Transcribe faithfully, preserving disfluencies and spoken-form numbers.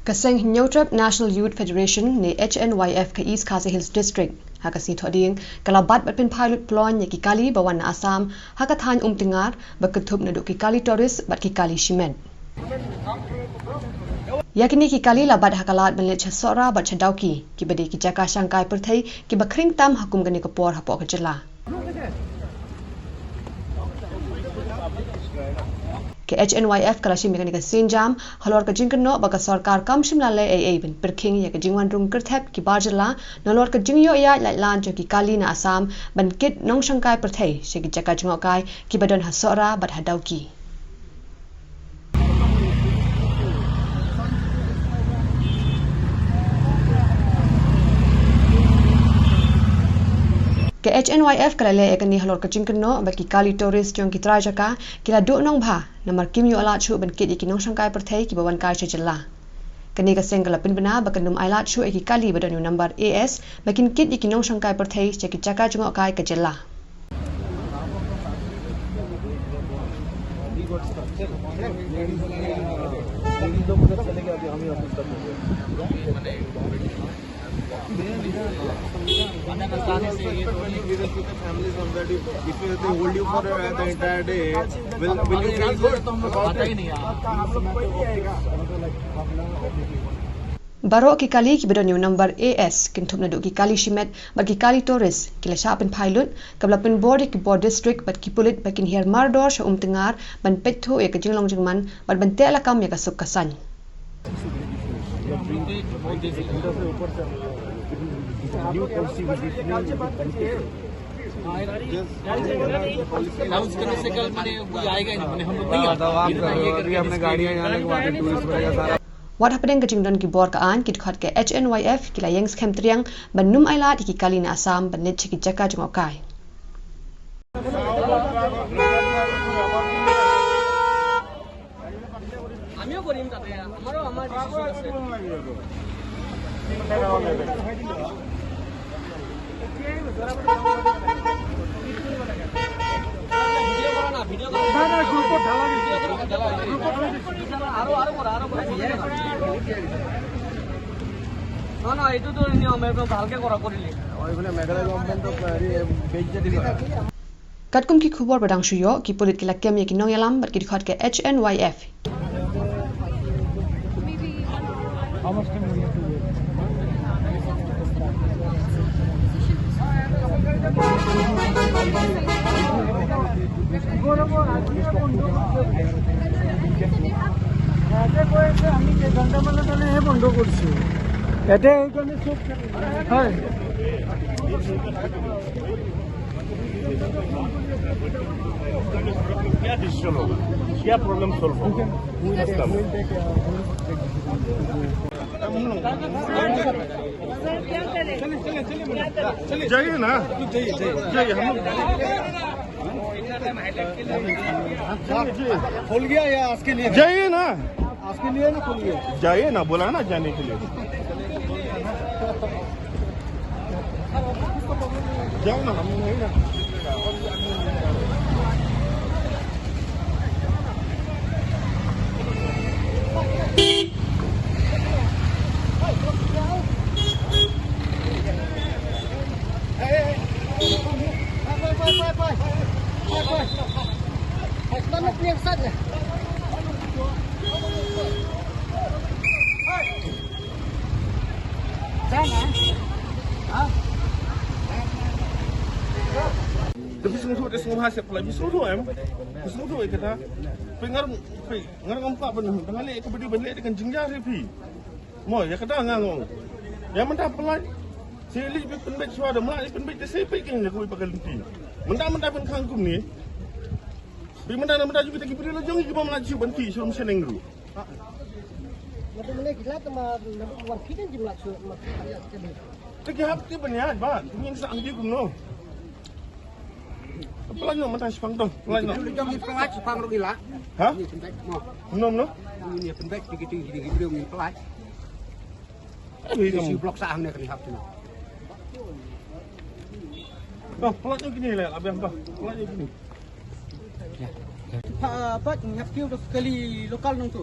Ka seng Hynñiewtrep National Youth Federation ne H N Y F ka East Khasi Hills District ha ka sngi Thohdieng ka la bat bad pynphai lut ploiñ ïa ki kali ba wan na Assam ha ka thaiñ Umtyngar ba kynthup naduh ki kali tourist bad ki kali shimet. Ïa kine ki kali la bat ha ka lad ban leit sha Sohra bad sha Dawki, kiba dei ki jaka shangkai pyrthei kiba khring tam ha kum kane ka por hapoh ka jylla. Ka H N Y F ka la shim ïa kane ka sienjam halor ka jingkynnoh ba ka sorkar kam shym la leh ei ei ban pyrkhing ïa ka jingwan rung kyrthep ki bar jylla nalor ka jingïoh ïaid lait lan jong ki kali na Assam ban kit nongshangkai pyrthei sha ki jaka jngohkai kiba don ha Sohra bad ha Dawki. Ka H N Y F ka la leh ïa kane halor ka jingkynnoh ba ki kali tourist jong ki trai jaka ki la duh nongbha namar kim ïoh lad shuh ban kit ïa ki nongshangkai pyrthei kiba wan kai sha jylla. Kane ka seng ka la pynbna ba kan ym ailad shuh ïa ki kali ba don ïa u nambar A S ba kin kit ïa ki nongshangkai pyrthei sha ki jaka jngohkai ka jylla. If they hold you for the entire day, will, will you feel good? Baroh ki kali kiba don ïa u nambar A S, kynthup naduh ki kali shimet bad ki kali tourist, ki la shah pynphai lut, kaba la pynbor ïa ki bor district bad ki pulit ba kin hiar mardor sha Umtyngar ban peit thuh ïa ka jinglong jingman bad ban teh lakam ïa ka suk ka saiñ. लाउड स्पीकर से कल मैंने कोई आएगा ही नहीं, मैंने हम लोग नहीं आते। अभी हमने गाड़ियाँ यहाँ लगवा दी, टूरिस्ट वगैरह सारा। Wat hapdeng ka jingdon ki bor ka aiñ, ki dkhot ka H N Y F ki la ïeng skhem triang ban ym ailad ïa ki kali na Assam ban leit sha ki jaka jngohkai. আমিও কৰিম তাতে, আমাৰো আমাৰ ডিচিশ্যন আছে। ভিডিঅ' কৰা না, ভিডিঅ' কৰা। নাই, নাই, গ্ৰুপত ঢালা দিছে। গ্ৰুপত ঢালা দিছে। আৰু, আৰু কৰা, আৰু কৰা। নহয়, নহয়, এইটোতো নিয়ম, এইটো ভালকে কৰা, কৰিলে। অ, এইফালে মেঘালয় গভৰ্ণমেণ্টক হেৰি বেজ্জতি কৰা। Katkum ki khubor ba dang shu ïoh, ki pulit ki la kem ïa ki nongïalam bad ki dkhot ka H N Y F. क्या डिसीजन होगा, क्या प्रॉब्लम सॉल्व होगा? जाइए ना, जाइए, हम लोग खोल गया या आज के लिए? जाइए ना। आज के लिए ना, खोल गया। जाइए ना, बोला ना जाने के लिए। जाओ ना, हम नहीं ना। Te phi sngewthuh, te sngewbha seh phi la, phi sngewthuh em? Phi sngewthuh ïa kata? Phi ngar, phi ngar ngam kwah ban, ban leh ka video ban leh te kan jynjar ïa phi. Mo, ïa kata nga ngong. Ïa mynta phi la, seh leit phi pynbeit shuwa da, ma pynbeit te seh phi kin ïa kawei pat ka lynti. Mynta mynta phin khang kumne. Phi mynta na mynta ju kita ki video la jong ki bym la ju ban ki shurum sheneng ruh. Te ki hap te ban ïaid ba, te ngin sa ang ki kumno. Pynlait noh mynta shipang to, pynlait noh. Pynlait noh. Pynlait noh. Pynlait shipang ruh ngi lah. Ha? Ngi pynlait noh. Kumno, kumno? Ngi pynlait, ngi pynlait. Eh, ngi blok sa hangne kan hap tu. To, pynlait noh kine le, abeh bah. Pynlait noh kine. Pat, pat, ngi hap kiew to kali lokal nongtu.